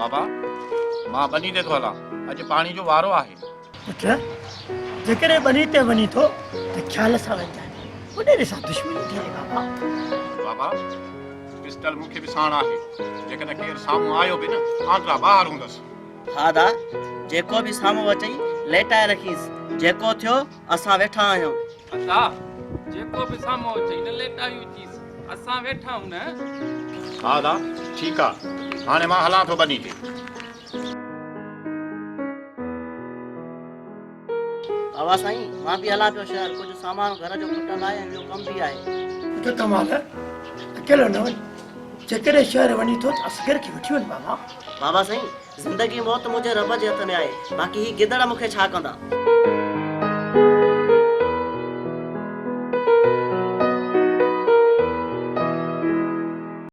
بابا، مان ٻني تي ٿو هلان، اڄ پاڻي جو وارو آهي. پٽ، جيڪڏهن ٻني تي وڃين ٿو ته خيال سان وڃجانء، وڏيري سان دشمني ٿي آهي بابا. بابا، پسٽل مون کي به ساڻ آهي، جيڪڏهن ڪير سامهون آيو به نه، آنٽرا ٻاهر هوندس. ها ادا، جيڪو به سامهون اچئي، ليٽائي رکينس، جيڪو ٿيو، اسان ويٺا آهيون. ادا، جيڪو به سامهون اچئي نه ليٽايون چيس، اسان ويٺا آهيون نه. ها ادا، ٺيڪ آ، هاڻي مان هلان ٿو ٻني تي. بابا سائين، مان به هلان پيو شهر، ڪجهه سامان گهر جو کٽل آهي ۽ ٻيو ڪم به آهي. پٽ ڪمال، اڪيلو نه وڃ، جيڪڏهن شهر وڃين ٿو ته اصغر کي وٺي وڃ بابا. بابا سائين، زندگي موت منهنجي رب جي هٿ ۾ آهي، باقي هي گدڙ مون کي ڇا ڪندا.